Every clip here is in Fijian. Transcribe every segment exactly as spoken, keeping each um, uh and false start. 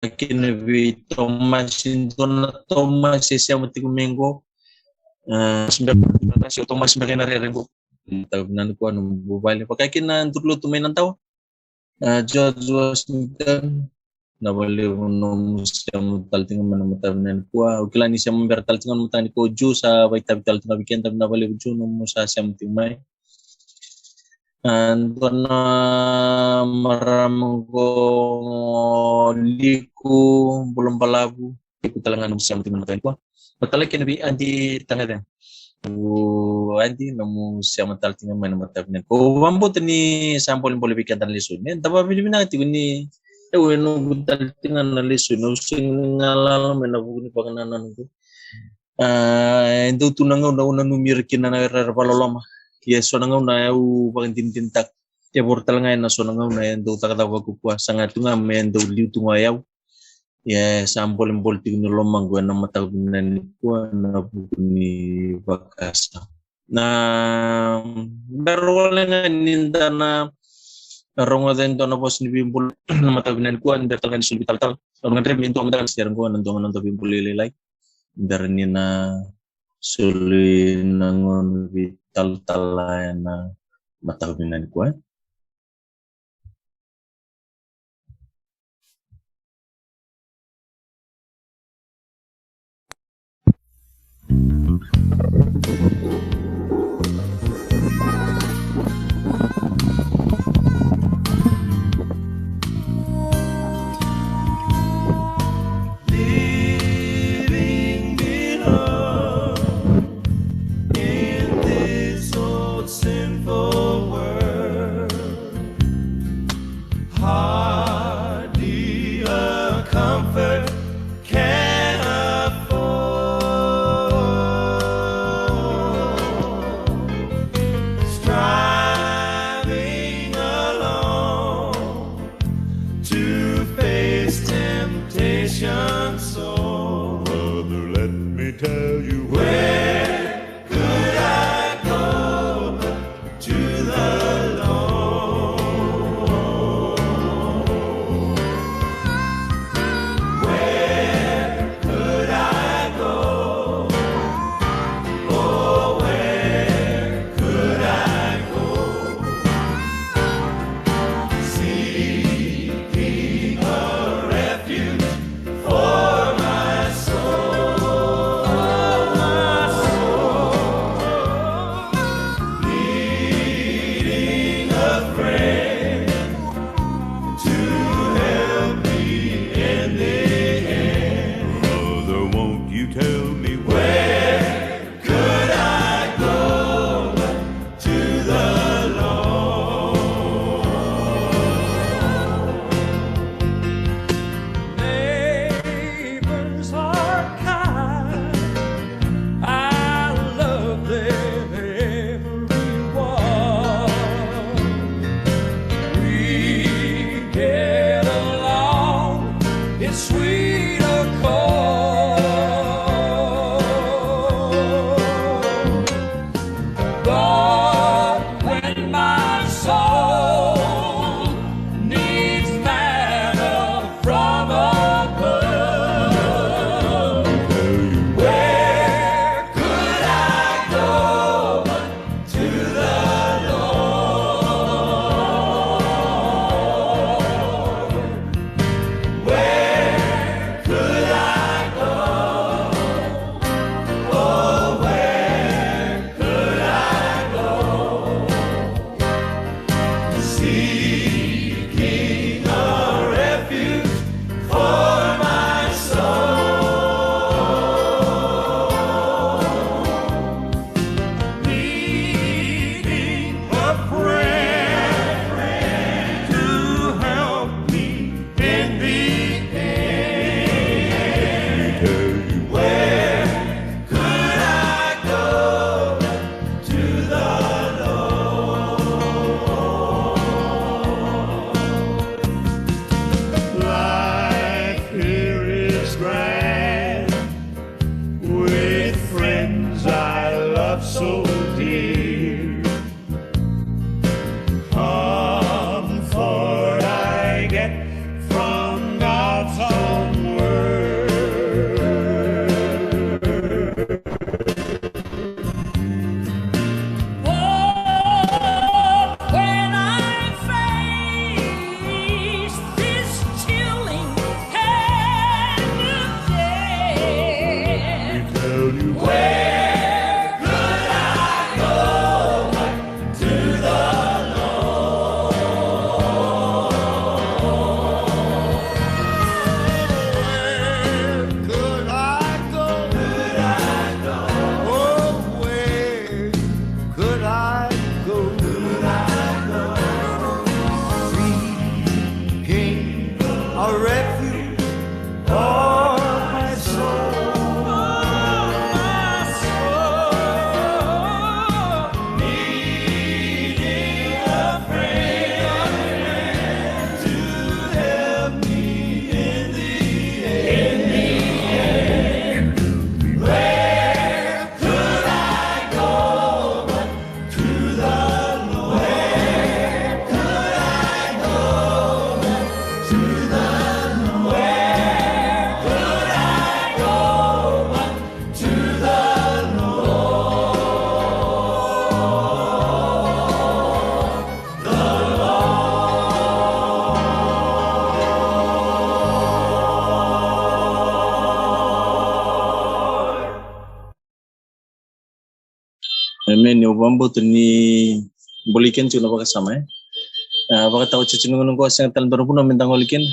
Vakakina vei Tomasi, dua na Tomasi e sema tiko mai qo. E, se o Tomasi beka ena rere qo. Mataka vinaka nikua na vuvale. Vakakina duru lotu mai na dawa. E, George Washington, na valevu nomu sema tale tiko mai na mataka vinaka nikua. Au kila ni sema bera tale tiko mai na mataka nikua. Ju sa vaitavi tale tiko vei keda, na valevu Ju nomu sa sema tiko mai. A, dua na marama qo, Liku, bula balavu, Liku tale ga nomu sema tiko mai na mataka nikua. Vata tale kina vei Adi Tagacega. O Adi nomu sema tale tiko mai na mataka nikua. Au vakabauta ni sa bolebole vei keda na lesoni. Da vakavinavinaka tiko ni, e, au e noqu tale tiko ga na lesoni. Au sega ni galala mai na vuku ni vakanananu qo. A, e dau tu na gauna au nanumi ira kina na era, era vakaloloma. Ia so na gauna au vakadinadinataka, e voro tale ga ena so na gauna e dau cakacaka vakaukaua, saga tu ga me dau liu tu ga o yau. Ia sa bolebole tiko ni lomaqu ena mataka vinaka nikua ena vuku ni vakasama. Na, bera wale ga ni da na rogoca e dua na vosa ni veibula na mataka vinaka nikua, ni bera tale ga ni soli veitalatala. Au na gadreva me dua mada ga na sere qo, na dua ga na dua veibula lailai. Bera ni na soli na gauna veitalatala ena mataka vinaka nikua, e. Leaving behind in this old sinful world, hardly a comfort can afford. Striving alone to face temptation, so brother, let me tell you, where could I go but to the Lord? Where could I go? Oh, where could I go? Seeking a refuge for my soul, my soul, needing a friend to help me in the end. Brother, won't you tell me where could I go but to the Lord? Neighbors are kind. I love them everyone. We get along in sweet accord. But when my soul needs manna from above, where could I go but to the Lord? Where could Meni, au vakabauta ni bolei keda tiko na vakasama, e. A, vakataotioti ni gauna qo, sega tale dua na vanua meda gole kina.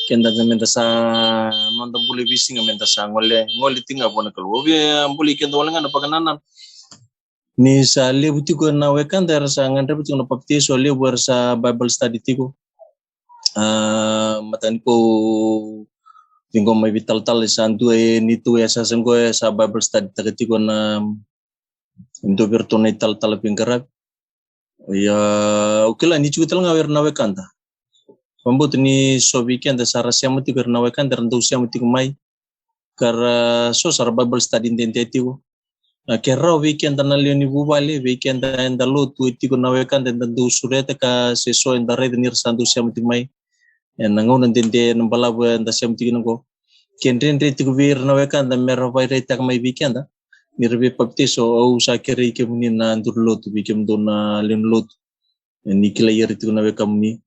Keda, meda sa noda bula e veisiga, meda sa gole, gole tiko ga vua na Kalou. Au via bolei keda wale ga na vakanananu ni sa levu tiko na wekada era sa gadreva tiko na papitaiso, levu era sa Bible study tiko. A, mataka nikua au ciqoma mai veitalatala, sa dua e neitou yasayasa qo e sa Bible study taka tiko na dua vei iratou na italatala veiqaravi. Ia, au kila ni tiko tale ga o ira na wekada. Vakabauta ni so vei keda sa ra sema tiko, ira na wekada era dau sema tiko mai, ka ra so sa ra Bible study dede tiko. A, ke rawa vei keda na lewe ni vuvale, vei keda eda lotu, e tiko na wekada eda dau sureta ka se so eda raica ni ra sa dau sema tiko mai ena gauna dede, na balavu eda sema tiko kina qo. Ke dredre tiko vei ira na wekada me ra vakaraitaka mai vei keda ni ra via papitaiso, au sa kerei kemuni na duru ni lotu, vei kemudou na lewe ni lotu, e, ni kilai ira tiko na wekamuni.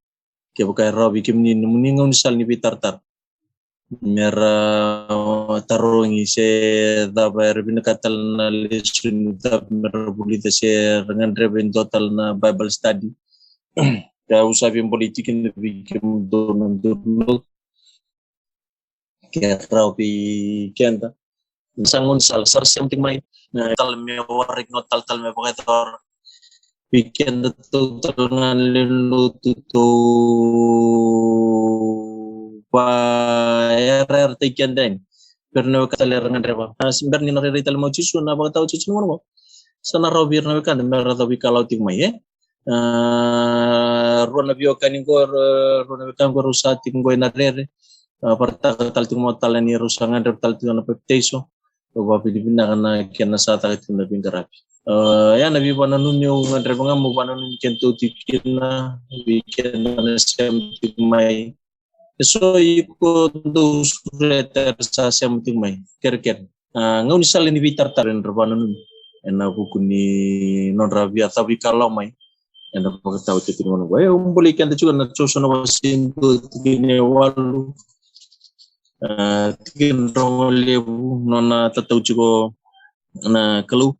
Kevaka e rawa vei kemuni, nomuni gaunisala ni veitaratara me ra tarogi se cava, era vinakata tale na lesoni cava me ra vulica, se ra gadreva e dua tale na Bible study. Ka au sa via bolei tiko kina vei kemudou na duru ni lotu, ke rawa vei keda. Sa gaunisala, sa ra sema tiko mai, e, tale me waraki, no tale, tale me vakayacora. Vei keda tou tale ga na lewe ni lotu, tou vakayarayarataki keda yani. Bera na wekada tale era gadreva. A, se bera ni na rairai tale mai o Jisu, na vakataotioti ni gauna qo, sa na rawa vei ira na wekada me ra cavuikalawa tiko mai, e. A, rua na veiwekani qo, rua, rua na wekaqu rau sa tiko qo ena rere. A, vakaraitaka tale tiko mai o tale ni rau sa gadreva tale tiko na papitaiso. Au vakavinavinaka na kena sa caka tiko na veiqaravi. A, ia na veivakananumi au gadreva ga meu vakananumi kedatou tiko kina, vei keda na sema tiko mai. E so iko dau sureta era sa sema tiko mai, kerekere. A, gaunisala ni veitaratara, era vakananumi ena vuku ni nodra via cavuikalawa mai ena vakataotioti ni gauna qo. E, au bolei keda tiko ena Josua na wase dua, tikina e walu. A, tikina rogo levu, nona tatau tiko na Kalou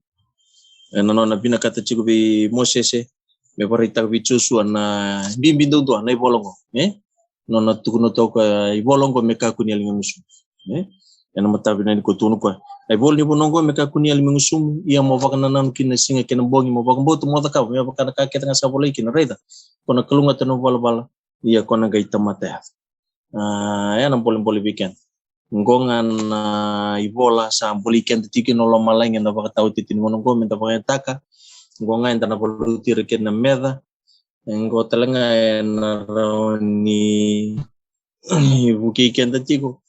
ena nona vinakata tiko vei Mosese me vakaraitaka vei Josua na bibi duadua na ivola qo, e? Nona tukuna toka, ivola qo me kakua ni yali me gusumu, e? Ena mataka vinaka nikua tukuna o koya, a ivola ni vanua qo me kakua ni yali me gusumu, ia mo vakanananu kina na siga kei na bogi, mo vakabauta, mo cakava me vaka na ka kece ga sa volai kina. Raica, ko na kalougata na nomu valavala, ia ko na qai tamata yaco. A, ia na bolebole vei keda. Qo ga na ivola sa bolei keda tiko kina o lomalagi ena vakataotioti ni gauna qo, meda vakayagataka. Qo ga eda na valuti ira kina na meca. E, qo tale ga ena rawa ni vukei keda tiko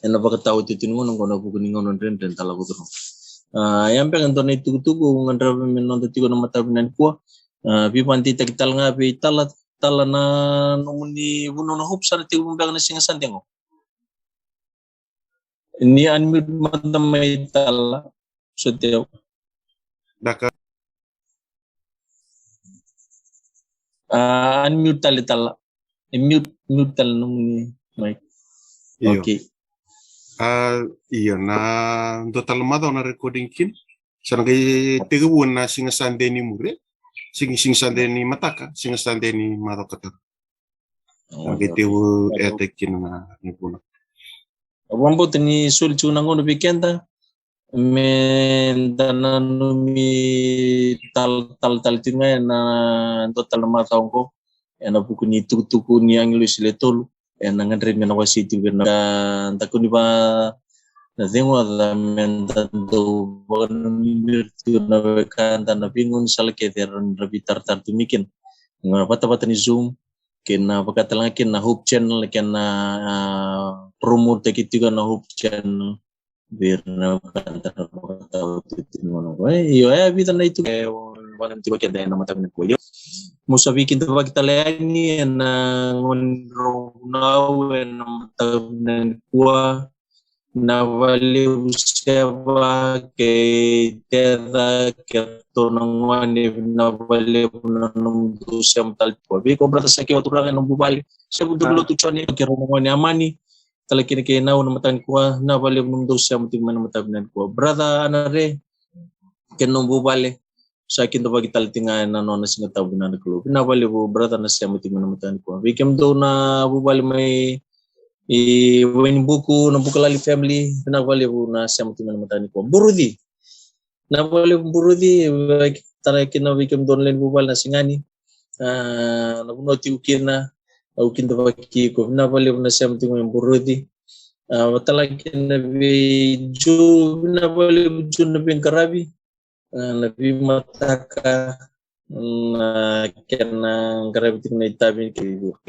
ena vakataotioti ni gauna qo, na vuku ni gauna dredre eda lako curuma. A, ia beka e dua na itukutuku au gadreva me noda tiko ena mataka vinaka nikua. A, veivakadeitaki tale ga vei tala, tala, na nomuni vanua na Hope sa na tekivu beka na Siga Sade qo? Ni unmute mada mai tala, sotia. Daka. A, unmute tale tala. E mute, mute tale nomuni mic. Io. Okay. A, io, na dua tale macawa na recording kina. Sa na qai tekivu na Siga Sade ni muri. Siga, Siga Sade ni mataka, Siga Sade ni macawa ka tara. Sa na qai tekivu e teki kina na, na vuna. Au vakabauta ni soli tiko na gauna vei keda meda nanumi tale, tale, tale tiko ga ena dua tale na macawa qo, ena vuku ni tukutuku ni agilosi le tolu. Ena gadrevi me na wasei tiko vei ira na, ka da kua ni vaka na cegu, a ca meda dau vakananumi ira tiko na wekada na veigaunisala kece era na veitaratara tiko mai kina. Na vatavata ni Zoom, kei na vakatalega kei na Hope Channel, kei na, a, promote-taki tiko na Hope Channel vei ira na wekada na vakataotioti ni gauna qo. E, io, e vica na itu e vakananumi tiko keda ena mataka nikua. Io, mo sa veikidavaki tale yani ena gauna ni rau vunau ena mataka nikua. Vinaka vakalevu Seva kei Teca kei ratou na gone, vinaka vakalevu na nomudou sema tale tiko. Vei iko brother Saki, vakaturaga, ena nomu vale. Seva, duru ni lotu Joni kei rau na gone, Amani, tale kina kei Nau na mataka nikua. Vinaka vakalevu nomudou sema tiko mai na mataka vinaka nikua. Brother Anare kei na nomu vale. sa kidavaki tale tiko ga ena nona Siga Tabu vinaka na Kalou. Vinaka vakalevu brother na sema tiko mai na mataka nikua. Vei kemudou na vuvale mai i Wainibuku, na Bukalali family, vinaka vakalevu na sema tiko mai na mataka nikua. Buruci, vinaka vakalevu Buruci, vei, tara kina vei kemudou na lewe ni vuvale na Sigani. A, na vanua tiko kina, au kidavaki iko, vinaka vakalevu na sema tiko mai Buruci. A, vata tale kina vei Ju, vinaka vakalevu Ju na veiqaravi. A, na veimataka, na kena qaravi tiko na itavi.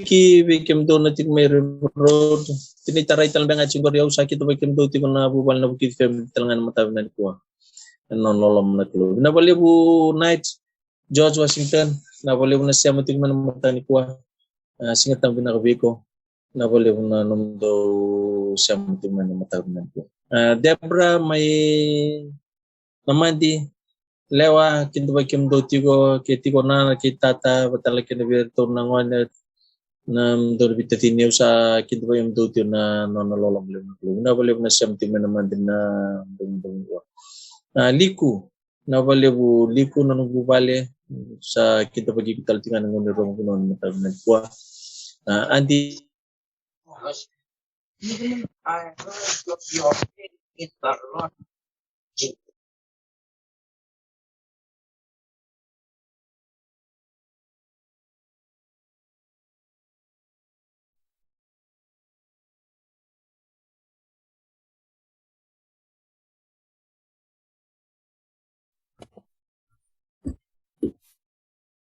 Ki vei kemudou na tiko mai River Road, tini tarai tale beka tiko qori, au sa kidavaki kemudou tiko na vuvale na Vukici family tale ga na mataka vinaka nikua. Ena nona loloma na Kalou. Vinaka vakalevu Knight George Washington, vinaka vakalevu na sema tiko mai na mataka nikua. A, Siga Tabu vinaka vei iko. Vinaka vakalevu na nomudou sema tiko mai na mataka vinaka nikua. A, Debra mai Namadi, Lewa, kidavaki kemudou tiko, kei tiko nana kei tata, vata tale kina vei iratou na gone, na nomudou na veitacini, au sa kidavaki kemudou tiko ena nona loloma levu na Kalou. Vinaka vakalevu na sema tiko mai Namadi na nomudou. A, Liku, vinaka vakalevu Liku na noqu vale, sa kidavaki iko tale tiko ga na gauna ni rogo vinaka na mataka vinaka nikua. A, Adi.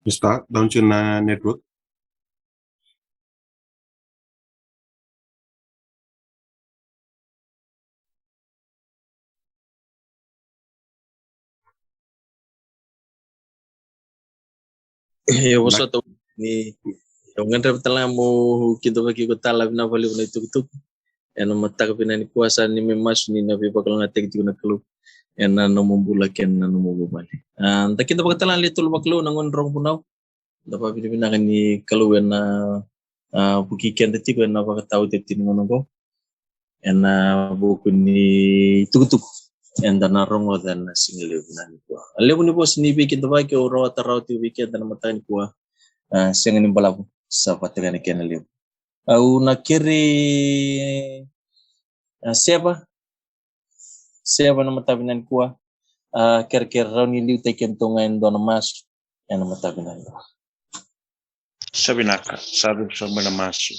Mister, down to na network. E, au sa tau ni, au gadreva tale ga meu kidavaki iko tale, vinaka vakalevu na itukutuku. Ena mataka vinaka nikua sa ni mai masu ni na veivakalougatataki tiko na Kalou ena nomu bula kei na nomu vuvale. A, da kidavaka tale ga na lewe tolu vakalou na gone Rogo Vunau. Da vakavinavinaka ni Kalou ena, a, vuki keda tiko ena vakataotioti ni gauna oqo. Ena vuku ni tukutuku eda na rogoca ena siga levu na nikua. A levu ni vosa ni veikidavaki au rawata rawa tiko vei keda na mataka nikua. A, sega ni balavu, sa vata ga na kena levu. Au na kere, a, Seva, Seva na mataka vinaka nikua. A, kerekere rawa ni liutaki kedatou ga e dua na masu ena mataka vinaka nikua. Sa vinaka, sa vesu mai na masu.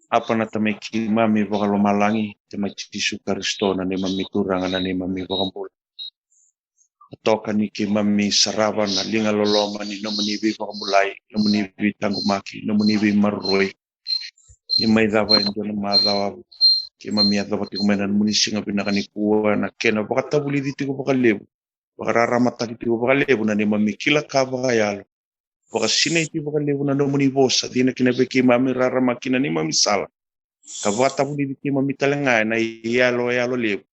Apa na Tamai keimami vakalomalagi, Tamai Jisu Karisito, na neimami Turaga, na neimami Vakabula. Toka ni keimami sarava na liga loloma ni nomuni veivakabulai, nomuni veitaqomaki, nomuni veimaroroi. Ni mai cava e dua na macawa keimami yacova tiko mai na nomuni siga vinaka nikua, na kena vakatavulici tiko vakalevu, vakararamataki tiko vakalevu na neimami kila ka vakayalo. Vakasinaiti vakalevu na nomuni vosa, cina kina vei keimami, rarama kina neimami sala, ka vakatavulici keimami tale ga ena iyaloyalo levu.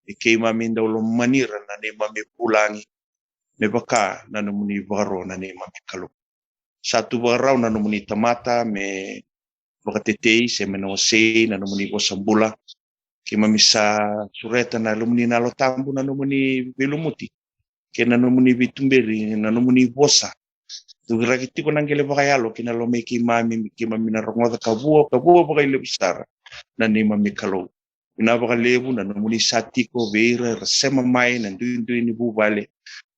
E keimami dau lomani ira na neimami vulagi, me vaka na nomuni vakaro na neimami Kalou. Sa tu vakarau na nomuni tamata me vakatetei se me na wasei na nomuni vosa bula. Keimami sa sureta na lomuni na Yalo Tabu, na nomuni veilumuti kei na nomuni veituberi, na nomuni vosa. Tukiraki tiko na qele vakayalo kei na lomai keimami, me keimami na rogoca ka vua, ka vua vakailevu sara na neimami Kalou. Vinaka vakalevu na nomuni sa tiko vei ira era sema mai na duidui ni vuvale,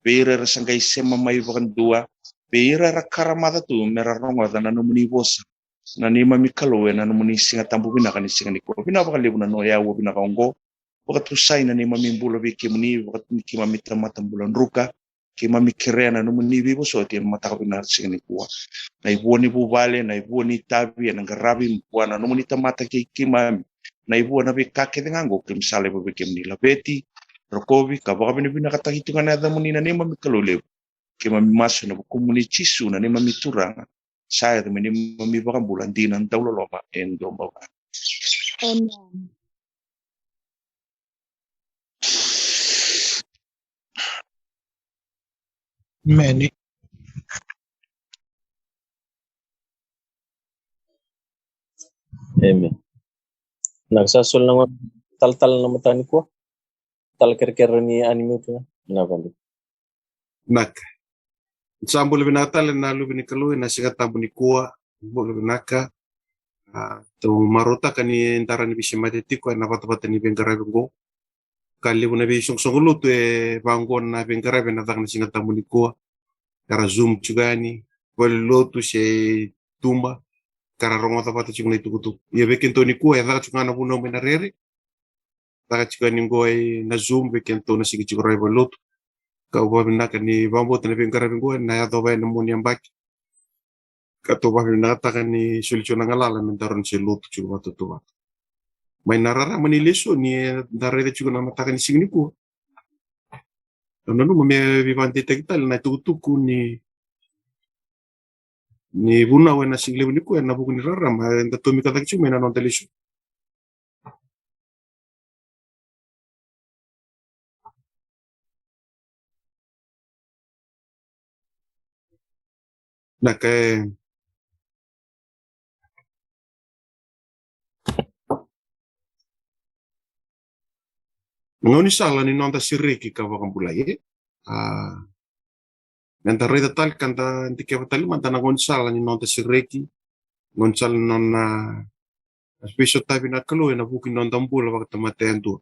vei ira era sa qai sema mai vakadua, vei ira era karamaca tu me ra rogoca na nomuni vosa, na neimami Kalou, ena nomuni Siga Tabu vinaka ni siga nikua. Vinaka vakalevu na nomu yaua vinaka oqo. Vakatusai na neimami bula vei kemuni, vaka ni keimami tamata bula druka. Keimami kerea na nomuni veivosoti ena mataka vinaka siga nikua. Na ivua ni vuvale, na ivua ni itavi ena qaravi vua na nomuni tamata kei keimami. Na ivua na veika kece ga oqo keimami sa laiva vei kemuni. Laveti, rokovi ka vakavinavinakataki tiko ga na yacamuni na neimami Kalou levu. Keimami masu ena vukumuni Jisu na neimami Turaga. Sa yaco me neimami Vakabula dina, dauloloma e dua bau ga. Amen. Amen. Amen. Na ka sa soli na gauna talatala na mataka nikua. Tala kerekere ni unmute na vale. Naka. Sa bula vinaka tale na luve ni Kalou ena Siga Tabu nikua. Bula vinaka. A, tou marautaka ni da rawa ni veisemati tiko ena vatavata ni veiqaravi oqo. Ka levu na veisoqosoqo lotu e vaqo na veiqaravi ena caka na Siga Tabu nikua. Era Zoom tiko yani, vale lotu se tuba, ka ra rogoca vata tiko na itukutuku. Ia vei kedatou nikua e caka tiko ga na vunau mai na rere. Caka tiko yani oqo ena Zoom vei kedatou na sega tiko rawa ni vale lotu. Ka au vakavinavinaka ni vakabauta na veiqaravi oqo ena yacova ena mua ni yabaki. Ka tou vakavinavinakataka ni soli tiko na galala me da rawa ni se lotu tiko vata tu vata. Mai na rarama ni lesoni eda raica tiko na mataka ni siga nikua. Au nanuma me veivakadeitaki tale na itukutuku ni, ni vunau ena siga levu nikua ena vuku ni rarama eda tomika cake tiko mai na noda lesoni. Na ka e gaunisala ni noda sereki ka vakabulai, e? A, me da raica tale ka da dikeva tale mada na gaunisala ni noda sereki, gaunisala ni nona veisotavi na Kalou ena vuku ni noda bula vakatamata yadua.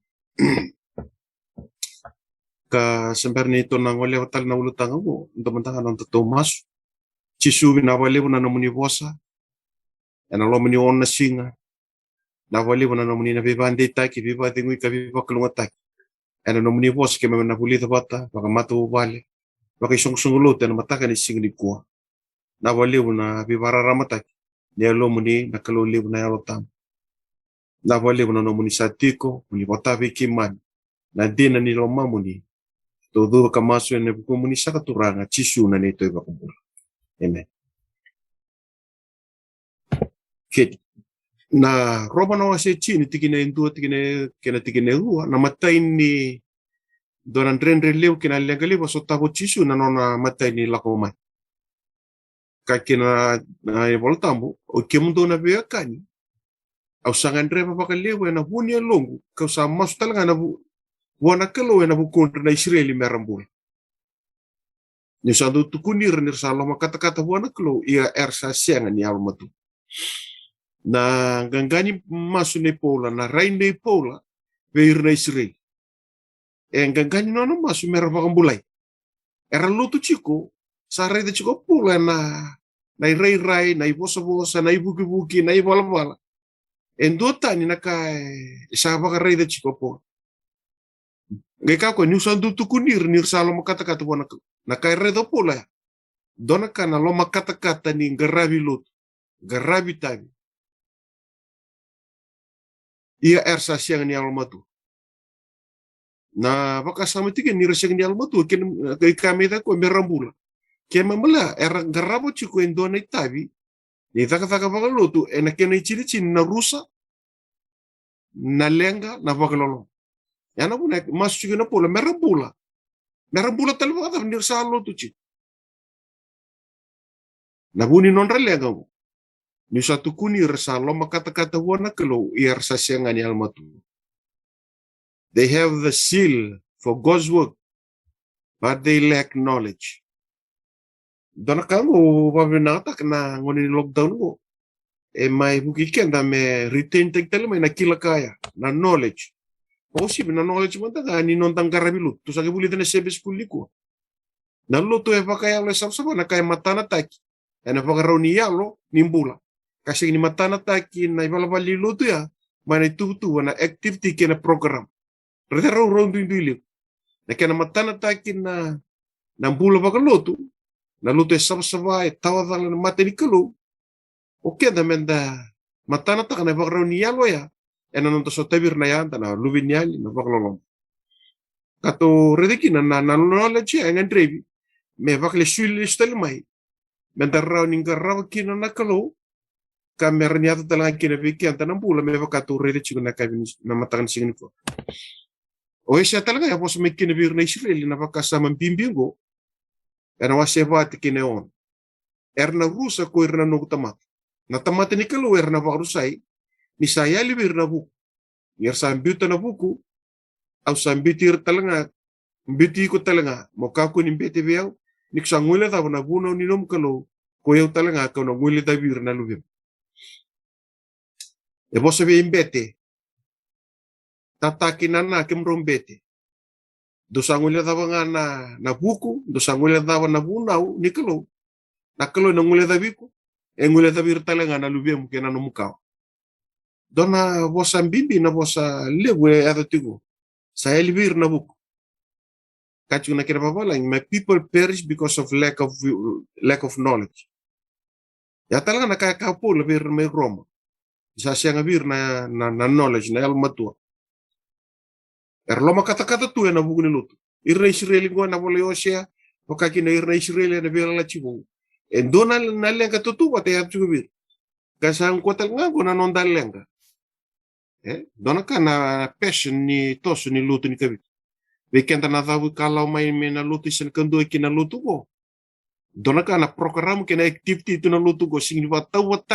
Ka se bera ni tou na goleva tale na ulutaga oqo, da mada ga na noda tou masu. Jisu, vinaka vakalevu na nomuni vosa ena loma ni ono na siga. Vinaka vakalevu na nomuni na veivakadeitaki, veivakacegui ka veivakalougatataki ena nomuni vosa keimami na vulica vata vakamatavuvale, vakaisoqosoqo lotu ena mataka ni siga nikua. Vinaka vakalevu na veivakararamataki ni Yalomuni na Kalou levu na Yalo Tabu. Vinaka vakalevu na nomuni sa tiko mo ni vota vei keimami. Na dina ni lomamuni. Tou cuva ka masu ena vukumuni saka Turaga, Jisu na neitou iVakabula. Emeni. Kei na Roma na wase tini, tikina e dua, tikina e, kei na tikina e rua, na imatai ni dua na dredre levu kei na leqa levu a sotava o Jisu na nona imatai ni lako mai. Kaya kina na, na iVola Tabu, oi kemudou na veiwekani, au sa gadreva vakalevu ena vu ni yaloqu, kau sa masu tale ga na vu, vua na Kalou ena vukudra na Isireli mera bula. Niu sa dau tukuni ira ni ra sa lomakatakata vua na Kalou, ia era sa sega ni yalomatua. Na qaqa ni masu nei Paula, na rai nei Paula vei ira na Isireli. E qaqa ni nona masu mera vakabulai. Era lotu tiko, sa raica tiko o Paula ena, na irairai, na ivosavosa, na ivukivuki, na ivalavala. E dua tani na ka e sa vakaraica tiko o Paula. Qai kaya o koya, niu sa dau tukuni ira ni ra sa lomakatakata vua na Kalou. Na ka e raica o Paula ya, dua na ka na lomakatakata ni qaravi lotu, qaravi tavi. Ia era sa sega ni yalomatua. Na vakasama tiko ni ra sega ni yalomatua, kena, e kaya mai o koya mera bula. Kena ibalebale era qarava tiko e dua na itavi ni cakacaka vakalotu ena kena itinitini na rusa, na leqa, na vakaloloma. Ya na vuna e masu tiko na Paula mera bula. Mera bula tale vakacava ni ra sa lotu tiko? Na vu ni nodra leqa oqo, niu sa tukuni ira sa lomakatakata vua na Kalou, ia era sa sega ni yalomatua. They have the zeal for God's work, but they lack knowledge. Dua na ka oqo au vakavinavinakataka na gauna ni lockdown oqo. E mai vukei keda me retain taki tale mai na kila ka ya, na knowledge. Vakauasivi na knowledge mada ga ni noda qaravi lotu. Tou sa qai vulica na Sabbath school nikua. Na lotu e vakayalo e savasava na ka e matanataki ena vakarau ni yalo ni bula. Ka sega ni matanataki na ivalavala ni lotu ya mai na ituvatuva, na activity kei na program. Raica rau, rau duidui levu. Na kena matanataki na, na bula vakalotu, na lotu e savasava, e tawacala na mata ni Kalou. O keda meda matanataka na vakarau ni yalo ya ena noda sotavi ira na yada, na luveniyali, na vakaloloma. Ka tou raica kina na, na knowledge ya e gadrevi me vakalesui lesu tale mai, meda rawa ni qarava kina na Kalou, ka me rawa ni yaco tale ga kina vei keda na bula me vaka tou raica tiko na yakavi ni, na mataka ni siga nikua. O Aisea tale ga e vosa mai kina vei ira na Isireli na vakasama bibi oqo, ena wase va, tikina e ono. Era na rusa ko ira na noqu tamata. Na tamata ni Kalou era na vakarusai, ni sa yali vei ira na vuku. Ni ra sa biuta na vuku, au sa biuti ira tale ga Biuti iko tale ga mo kakua ni bete vei au, ni ko sa guilecava na vunau ni nomu Kalou, ko i au tale ga kau na guilecavi ira na luvemu. E vosa vei bete. Tataki na na kemudrau bete. Dou sa guilecava ga na, na vuku, dou sa guilecava na vunau ni Kalou. Na Kalou ena guilecavi iko, e guilecavi ira tale ga na luvemu kei na nomu kawa. Dua na vosa bibi, na vosa levu e yaco tiko. Sa yali vei ira na vuku. Ka tiko na kena vavalagi, "My people perish because of lack of, lack of knowledge." Ya tale ga na ka e kaya o Paula vei ira mai Roma. Sa sega vei ira na, na, na knowledge, na yalomatua. Era lomakatakata tu ena vuku ni lotu. Ira na Isireli qo ena vola i Osea, vaka kina ira na Isireli ena Veiyalayalati Vou. E dua na, na leqa tautauvata e yaco tiko vei ira. Ka sa qo tale ga qo na noda leqa. E dua na ka na passion ni toso ni lotu ni kavitu. Vei keda na cavu ka lako mai me na lotu, e sega ni kadua ki na lotu qo. Dua na ka na program kei na activity tu na lotu qo, sega ni vakatauvata